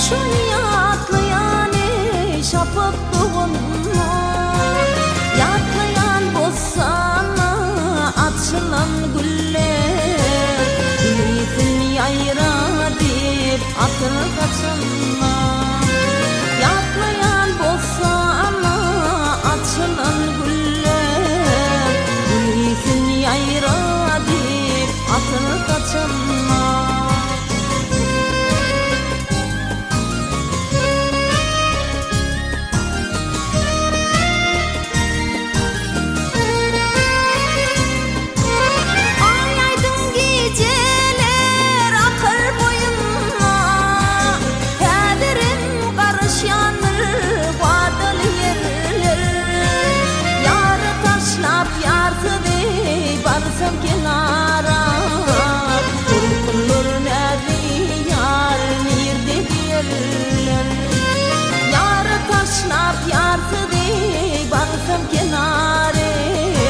Şony ýatlaýan eý şapak doganyna Ýatlaýan bossana açylan güller Gülüsin ýaýradyp atyr saçyna Ýatlaýan bossana açylan güller Gülüsin ýaýradyp atyr saçyna. Aý aýdyň gijeler akyr boýuna, Häzirem garaşýandyr wadaly ýerler. Ýary taşlap ýarsyz eý barsam kenara, Tolkunlar näzli ýar nirde diýerler. Ýary taşlap ýarsyz eý barsam kenara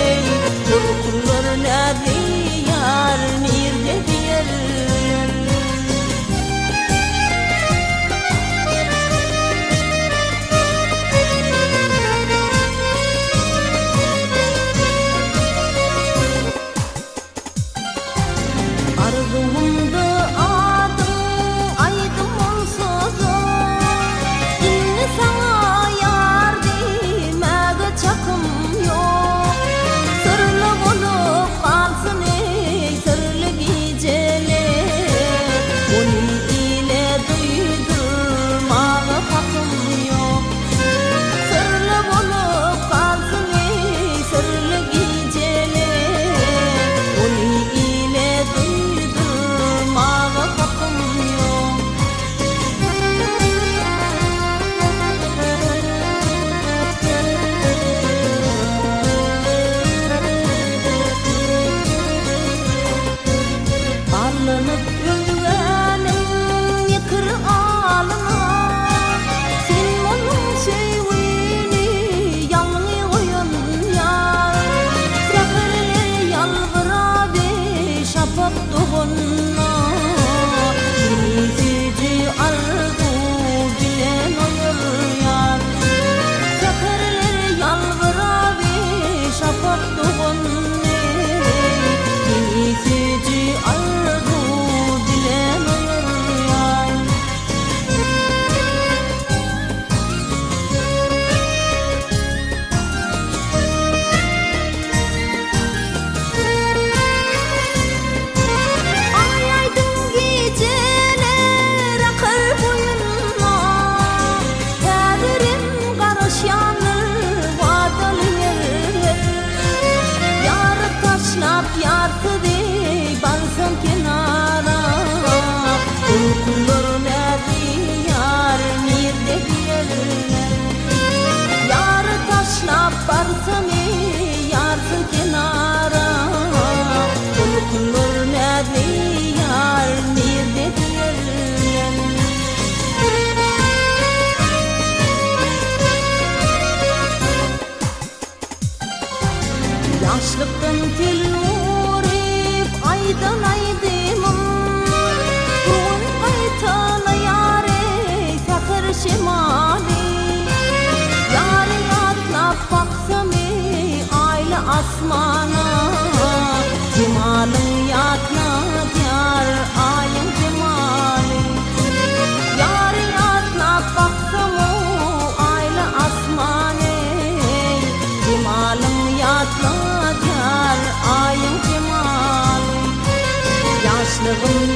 eý, Tolkunlar näzli ýar nirde diýerler. Arzuwymda adyň aýdym bolsa-da, Indi saňa ýar diýmäge çakym ýok. Syrly bolup galsyn eý syrly gijeler, Ony ile duýdurmaga hakym ýok. Syrly bolup galsyn eý syrly gijeler, Ony ile duýdurmaga hakym ýok. Arlanyp özgäniň ýekir alyna, Sen onuň söýgüni ýalňy goýan ýar. Säherler ýalbyraby şapak doganda, Seni süýji arzuw bilen oýarýar. Säherler ýalbyraby şapak doganda, Seni süýji arzuw bilen oýarýar. Aý aýdyň gijeler akar boýuna, Häzirem garaşýandyr wadaly ýerler. Ýary taşlap ýarsyz eý barsam kenara, Tolkunlar näzi ýar nirde diýerler. Ýary taşlap barsam eý ýarsyz kenara, Tolkunlar näzi ýar nirde diýerler. Ýaşlykdan telmuryp aýdan aýdymym, Bu gün gaýtalaýar eý säher şemaly. Ýary ýatlap baksam eý aýly asmana, Jemalyň ýatladýar aýyň jemaly. Ýary ýatlap baksam o aýly asman eý, Jemalyň ýatladýar aýyň jemaly. Ýaşlygym.